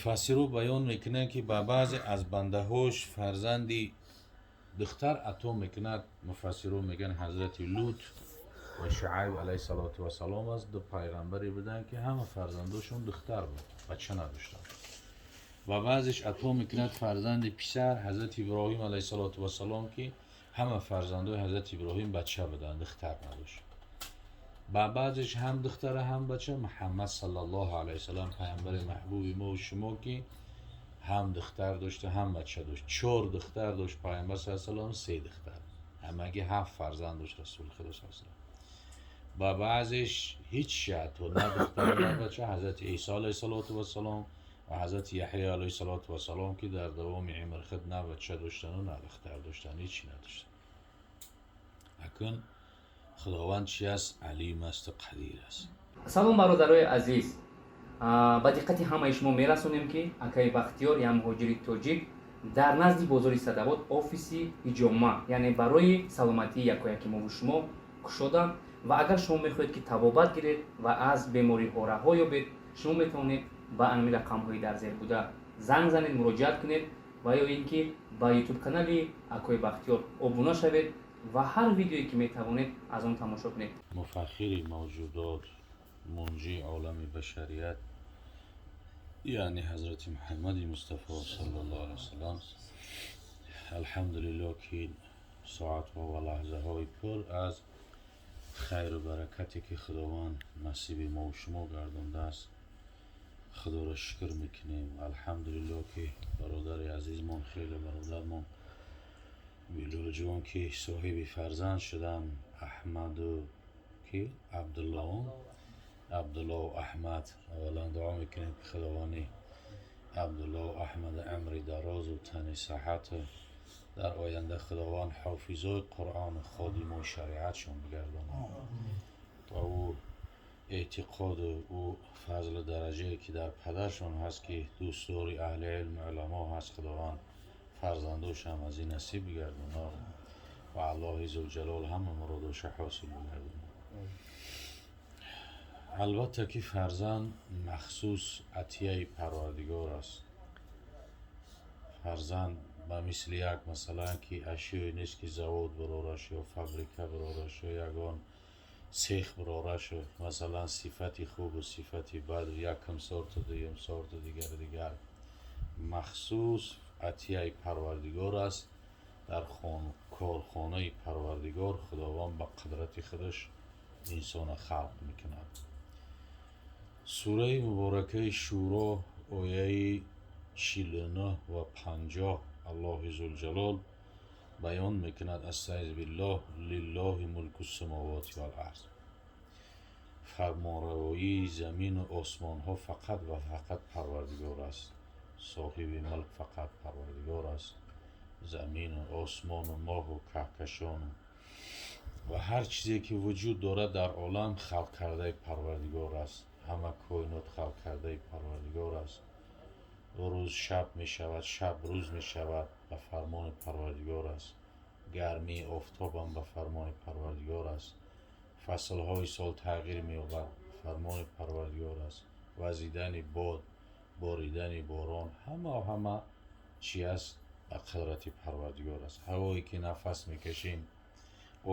Муфассиро баён мекунанд, ки ба баъзе аз бандаҳош фарзанди духтар ато мекунад. Муфассиро мегӯянд, ҳазрати Лут ва Шуайб алайҳиссалоту вассалом аст, ду пайғамбаре буданд, ки ҳама фарзандошон духтар буд, бача надоштанд. Ва баъзеш ато мекунад фарзанди писар, ҳазрати Иброҳим алайҳиссалоту вассалом, ки ҳама фарзандои ҳазрати Иброҳим бача буданд, духтар надошт. Ба баъзеш ҳам духтара, ҳам бача, Муҳаммад саллаллоҳу алайҳи васаллам, паёмбари маҳбуби мо шумо, ки ҳам духтар дошта, ҳам бача дошт. Чор духтар дошт паёмбар саллаллоҳу алайҳи васаллам, се духтар, ҳамагӣ ҳафт фарзанд дошт Расули Худо саллаллоҳу алайҳи васаллам. Ба баъзеш ҳеҷ ато на духтар, на бача, ҳазрати Исо алайҳиссалоту вассалом ва ҳазрати Яҳё алайҳиссалоту вассалом, ки дар давоми умри худ на бача доштану на духтар доштан, ҳеҷ надоштан. Акун Худованд чи аст? Алим асту қадир аст. Салом, бародарои азиз! Ба диққати ҳамаи шумо мерасонем, ки акаи Бахтиёр, як муҳоҷири тоҷик, дар назди бозори Садавот офиси ҳиҷома, яъне барои саломатии якояки мову шумо кушоданд. Ва агар шумо мехоҳед, ки табобат гиред ва аз бемориҳо раҳо ёбед, шумо метавонед ба анами рақамҳои дар зер буда занг занед, муроҷиат кунед ва ё ин ки ба Ютуб канали акои Бахтиёр обуна шавед ва ҳар видеое ки метавонед, аз он тамошо кунед. Муфаххири мавҷудот, мунҷии олами башарият, яъне ҳазрати Муҳаммади Мустафо саллаллоҳу алайҳи васаллам. Алҳамдулиллоҳ, ки соатҳо ва лаҳзаҳои пур аз хайру баракате, ки Худованд насиби мову шумо гардондааст, Худоро шукр мекунем. Алҳамдулиллоҳ, ки бародари азизмон, хеле бародармон Билолҷон, ки соҳиби фарзанд шуданд, Аҳмаду ки Абдулло, Абдуллоу Аҳмад. Аввалан дуо мекунем, ки Худованди Абдуллоу Аҳмад амри дарозу тани саҳату дар оянда Худованд ҳофизои Қуръону ходимои шариатшон бигардонад ва ӯ эътиқоду ӯ фазлу дараҷае, ки дар падаршон ҳаст, ки дӯстдори аҳли илму уламо ҳаст, Худованд фарзандошам аз ин насиб бигардонад ва Аллоҳи зулҷалол ҳама муродоша ҳосил бигардонад. Албатта, ки фарзанд махсус атияи Парвардигор аст. Фарзанд ба мисли як, масалан, ки ашёе нест, ки завод бирораш ё фабрика бирораш ё ягон сех бирораш, масалан, сифати хубу сифати баду якум сорту дуюм сорту дигару дигар. Махсус атияи Парвардигор аст. Дар корхонаи Парвардигор Худованд ба қудрати худаш инсона халқ мекунад. Сураи муборакаи Шӯро, ояи 49 ва 50, Аллоҳи зулҷалол баён мекунад: астаизу биллоҳ, лиллоҳи мулку самовати вал арз. Фармонравоии замину осмонҳо фақат ва фақат Парвардигор аст. Соҳиби мулк фақат Парвардигор аст. Замину осмону моҳу каҳкашону ва ҳар чизе, ки вуҷуд дорад дар олам, халқ кардаи Парвардигор аст. Ҳама коинот халқ кардаи Парвардигор аст. Рӯз шаб мешавад, шаб рӯз мешавад, ба фармони Парвардигор аст. Гармии офтобам ба фармони Парвардигор аст. Фаслҳои сол тағйир меёбад, фармони Парвардигор аст. Вазидани бод, боридани борон, ҳама ҳама чи аст, ба қудрати Парвардигор аст. Ҳавое, ки нафас мекашем,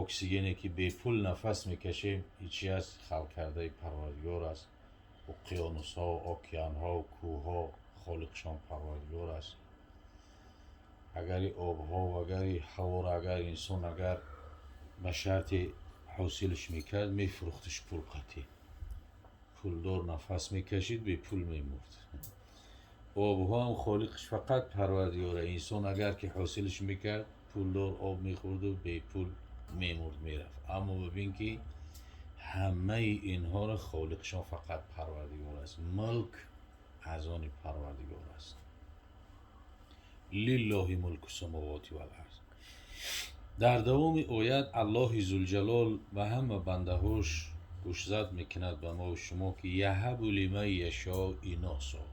оксигене, ки бепул нафас мекашем, чи аст? Халқ кардаи Парвардигор аст. Уқёнусҳо, океанҳо, кӯҳҳо, холиқшон Парвардигор аст. Агари обҳо, агари ҳаворо агар инсон агар ба шарти ҳосилш мекард, мефурӯхтиш пул қатӣ, пулдор нафас мекашид, бепул мемурд. Обҳоам холиқш фақат Парвардигора. Инсон агар ки ҳосилш мекард, пулдор об мехӯрду бепул мемурд, мерафт. Аммо бибин, ки ҳамаи инҳоро холиқшон фақат Парвардигор аст. Мулк аз они Парвардигор аст. Лиллоҳи мулку самовати вал арз. Дар давоми оят Аллоҳи зулҷалол ба ҳама бандаҳош гӯшзад мекунад, ба мо шумо, ки яҳабу лиман яшо иносо.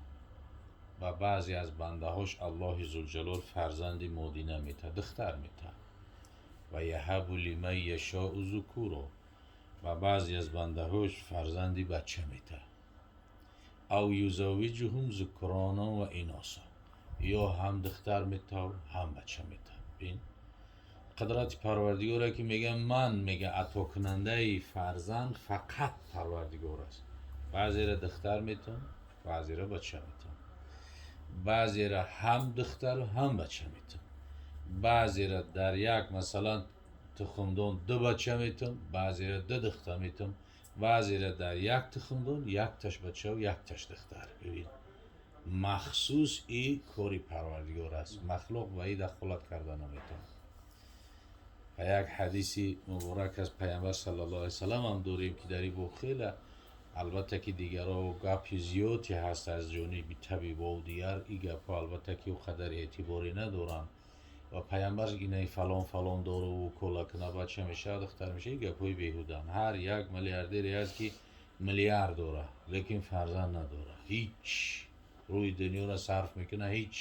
Ба баъзе аз бандаҳош Аллоҳи зулҷалол фарзанди модина метаҳад, духтар метаҳад. Ва яҳабу лиман яшоу зукуро. Ба баъзе аз бандаҳош фарзанди бача метаҳад. أو يزوجهم ذكرانا وإناثا. Ё ҳам духтар метав, ҳам бача метав. Бин, қудрати Парвардигоре ки мега, ман мега, атокунандаи фарзанд фақат Парвардигор аст. Баъзеро духтар метавон, баъзеро бача метавон, баъзеро ҳам духтару ҳам бача метавон, баъзеро дар як, масалан, тухмдон ду бача метавон, баъзеро ду духтар метавон, баъзеро дар як тухмдон якташ бачаву якташ духтар. Бибин, махсус и кори Парвардигор аст, махлуқ ба и дахолат карда наметавонад. Ва як ҳадиси муборак аз Пайғамбар саллаллоҳу алайҳи васаллам ҳам дорем, ки дар ин боб хеле, албатта ки, дигарро гапи зиёде ҳаст аз ҷониби табибову дигар. И гапҳо, албатта ки, ӯ қадар эътиборе надоранд. Ва Пайғамбар инаи фалон фалон доруву кола куна, бача мешавад, духтар мешавад, ин гапҳои беҳуданд. Ҳар як миллиардере ҳаст, ки миллиард дора, лекин фарзанд надора, ҳеҷ рӯи дунёро сарф мекунад, ҳеҷ.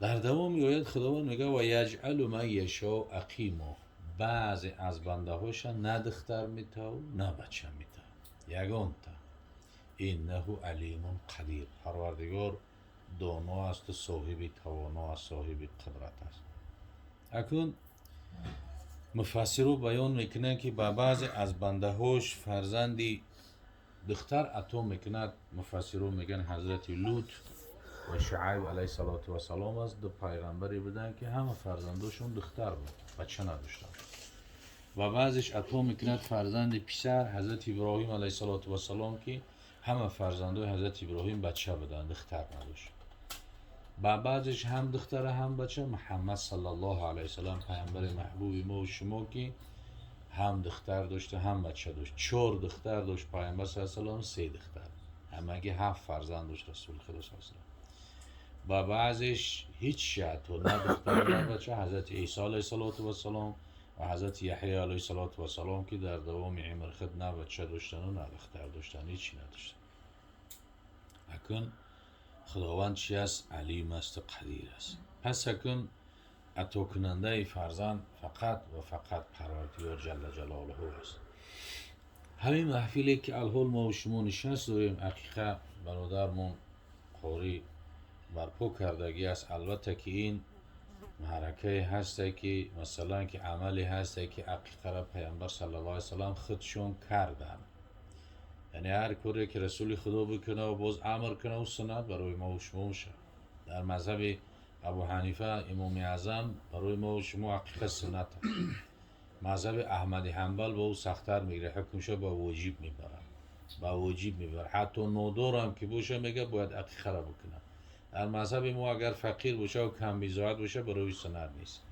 Дар давоми оят Худованд мегӯяд: ويجعل من يشاء عقيما. Баъзе аз бандаҳоша на духтар метаву, на бача метаву, ягонта. إنه عليم قدير. Парвардигор доно асту соҳиби тавоно аст, соҳиби қудрат аст. Акнун муфассиро баён мекунанд, ки ба баъзе аз бандаҳош фарзанди духтар ато мекунад. Муфассиро мегӯянд, ҳазрати Лут ва Шуайб алайҳиссалоту вассалом аст. Ду пайғамбаре буданд, ки ҳама фарзандошон духтар буд, бача надоштанд. Ва баъзеш ато мекунад фарзанди писар, ҳазрати Иброҳим алайҳиссалоту вассалом, ки ҳама фарзандои ҳазрати Иброҳим бача буданд, духтар надошт. Ба баъзеш ҳам духтара, ҳам бача, Муҳаммад саллаллоҳу алайҳи васаллам, пайғамбари маҳбуби мо шумо, ки ҳам духтар дошта, ҳам бача дошт. Чор духтар дошт Пайғамбар саллаллоҳу алайҳи васаллам, се духтар, ҳамагӣ ҳафт фарзанд дошт Расули Худо саллаллоҳу алайҳи васаллам. Ба баъзеш ҳеҷ ато, на духтар, на бача, ҳазрати Исо алайҳиссалоту вассалом ва ҳазрати Яҳё алайҳиссалоту вассалом, ки дар давоми умри худ на бача доштану, на духтар доштан, ҳечи надоштан. Акун Худованд чи аст? Алим асту қадир аст. Пас акун атокунандаи фарзанд фақат ва фақат Парвардигор ҷалла ҷалолуҳу аст. Ҳамин маҳфиле ки алҳол мо шумо нишаст дорем, ҳақиқа бародармон қорӣ барпо кардагӣ аст. Албатта ки ин маъракае ҳасте, ки масалан, ки амале ҳасте, ки ҳақиқара Пайғамбар саллаллоҳу алайҳи васаллам худшон карданд. Яъне ҳар коре ки Расули Худо бикунаву боз амр кунаву, суннат барои мо шумо мешавад. Дар мазҳаби Абу Ҳанифа, имоми аъзам, барои мо шумо ҳақиқа суннат аст. Мазҳаби Аҳмади Ҳанбал ба ӯ сахттар мегирад, ҳукмша ба воҷиб мебарад, ба воҷиб мебарад. Ҳатто нодорам ки боша, мега, бояд ҳақиқаро бикунад. Дар мазҳаби мо агар фақир боша ва камбизоат боша, барои суннат нест,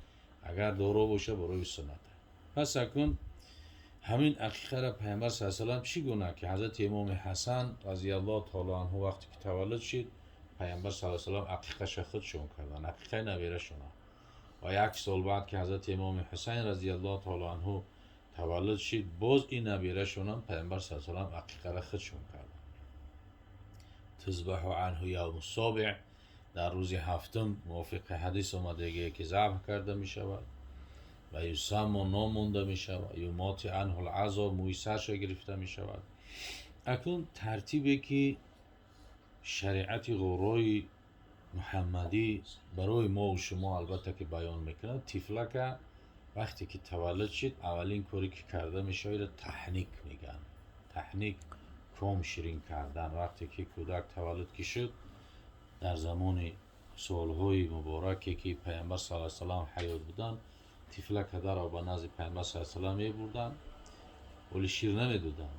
агар доро боша, барои суннат. Пас акун ҳамин ҳақиқаро Пайғамбар с салам чӣ гуна ки ҳазрати имоми Ҳасан разиаллоҳу таоло анҳу вақте ки таваллуд шид, Пайғамбар с салам ҳақиқаша худшон карданд, ҳақиқаи наберашона. Ва як сол баъд ки ҳазрати имоми Ҳусайн разиаллоҳу таоло анҳу таваллуд шид, боз ин наберашонам Пайғамбар с салам ҳақиқаро худшон карданд. تذبح عنه يوم السابع. Дар рӯзи ҳафтум, мувофиқи ҳадис омадагие, ки забҳ карда мешавад ва يسمى, ном монда мешавад, يماط عنه الأذى, мӯи сарша гирифта мешавад. Акнун тартибе ки шариати ғуррои муҳаммадӣ барои мо шумо, албатта ки, баён мекунад, тифлака вақте ки таваллуд шид, аввалин коре ки карда мешавад, таҳник мегӯянд. Таҳник, ком ширин кардан. Вақте ки кӯдак таваллуд ки шуд, дар замони солҳои мубораке ки Пайғамбар с салам ҳаёт буданд, тифлака даро ба назди Пайғамбар с салам мебурданд, вале шир намедоданд.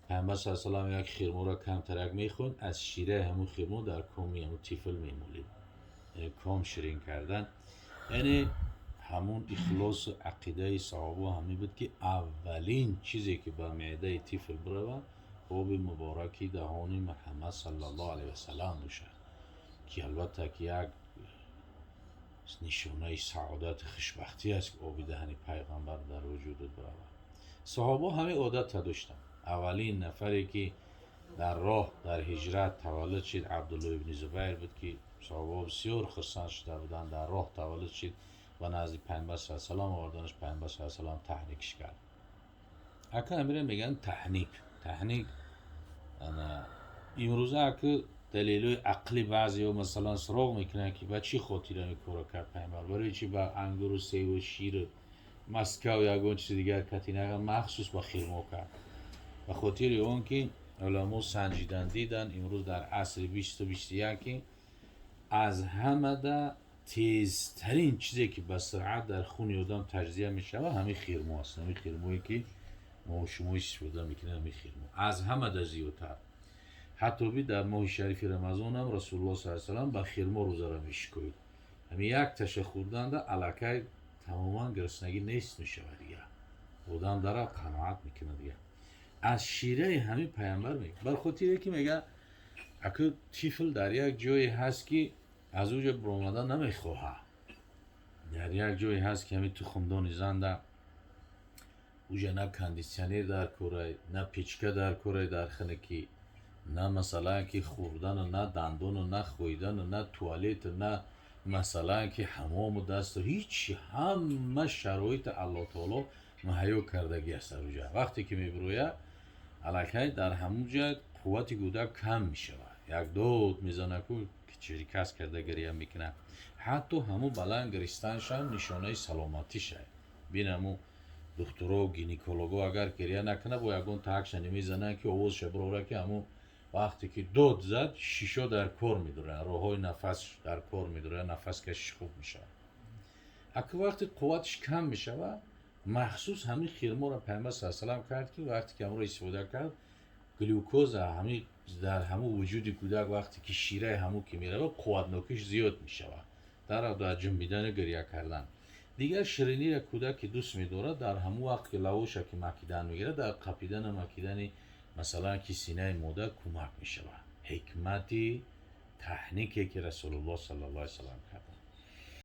Пайғамбар с салам як хирморо камтарак мехӯнд, аз шираи ҳамун хирмо дар коми ҳамун тифл мемолид, яъне ком ширин кардан. Яъне ҳамун ихлосу ақидаи саҳобо ҳамин буд, ки аввалин чизе ки ба меъдаи тифл биравад, оби мубораки даҳони Муҳаммад саллаллоҳу алайҳи васаллам бошад, ки албатта ки як нишонаи саодати хушбахтӣ аст, ки оби даҳани пайғамбар дар вуҷудат биравад. Саҳобо ҳамин одатра доштанд. Аввалин нафаре ки дар роҳ, дар ҳиҷрат таваллуд шид, Абдулло ибни Зубайр буд, ки саҳобо бисёр хурсанд шуда буданд. Дар роҳ таваллуд шид ва назди Пайғамбар с салам оварданаш, Пайғамбар с салам таҳникш кард. Ака, амира мегӯянд таҳник. Таҳник ана Имрӯза аки далелҳои ақли баъзеҳо, масалан, суроғ мекунанд, ки ба чӣ хотир ҳамин корро кард пайғамбар, барои чӣ ба ангуру севу ширу маскав ягон чизи дигар кати накард, махсус ба хирмо кард? Ба хотири он ки уламо санҷидан, дидан, имрӯз дар асри 20-21 ки аз ҳамада тезтарин чизе ки ба суръат дар хуни одам таҷзия мешавад, ҳамин хирмо аст. Ҳамин хирмое ки мо шумо истифода мекунем, ҳамин хирмо аз ҳамада зиёдтар. Ҳатто би дар моҳи шарифи Рамазонам Расулуллоҳ саллаллоҳу алайҳи васаллам ба хирмо рӯзаро мешикоид. Ҳамин як таша хӯрданда аллакай тамоман гуруснагӣ нест мешавад, дигар одам дара қаноат мекунад. Дигар аз шираи ҳамин пайғамбар мега, бар хотире ки мега, аку тифл дар як ҷое ҳаст, ки аз ӯ ҷо баромада намехоҳад, дар як ҷое ҳаст, ки ҳамин тухмдони занда, уҷа на кондитсионер дар корай, на печка дар корай дар хинакӣ, на масалан ки хӯрдану, на дандону, на хӯидану, на туалету, на масалан ки ҳамому дасту, ҳичи. Ҳама шароити Аллоҳ таоло муҳайё кардагӣ аст дар уҷа. Вақте ки мебирояд, аллакай дар ҳамун ҷа қуввати кӯдак кам мешавад, як дод мезанаку, кас карда гиря мекунад. Ҳатто ҳамун баланд гиристаншам нишонаи саломатиша. Бин, ҳамун духтуро, гинеколого агар гиря накунад, бо ягон таакша намезананд, ки овозша бирора, ки ҳамун вақте ки дод зад, шишо дар кор медоранд, роҳҳои нафас дар кор медоранд, нафаскашиш хуб мешавад. Аку вақте қувватиш кам мешавад, махсус ҳамин хирморо Пайғамбар саллаллоҳу алайҳи васаллам кард, ки вақте ки ҳамонро истифода кард, глюкоза ҳамин дар ҳамун вуҷуди кӯдак, вақте ки шираи ҳамун ки меравад, қувватнокиш зиёд мешавад дар ҷунбидану гиря кардан. Дигар ширинира кӯдак ки дӯст медорад, дар ҳамун вақт ки лавоша ки макидан мегирад, дар қапидану макидани масалан ки синаи модар кӯмак мешавад. Ҳикмати таҳнике ки Расулуллоҳ саллаллоҳу алайҳи васаллам карданд.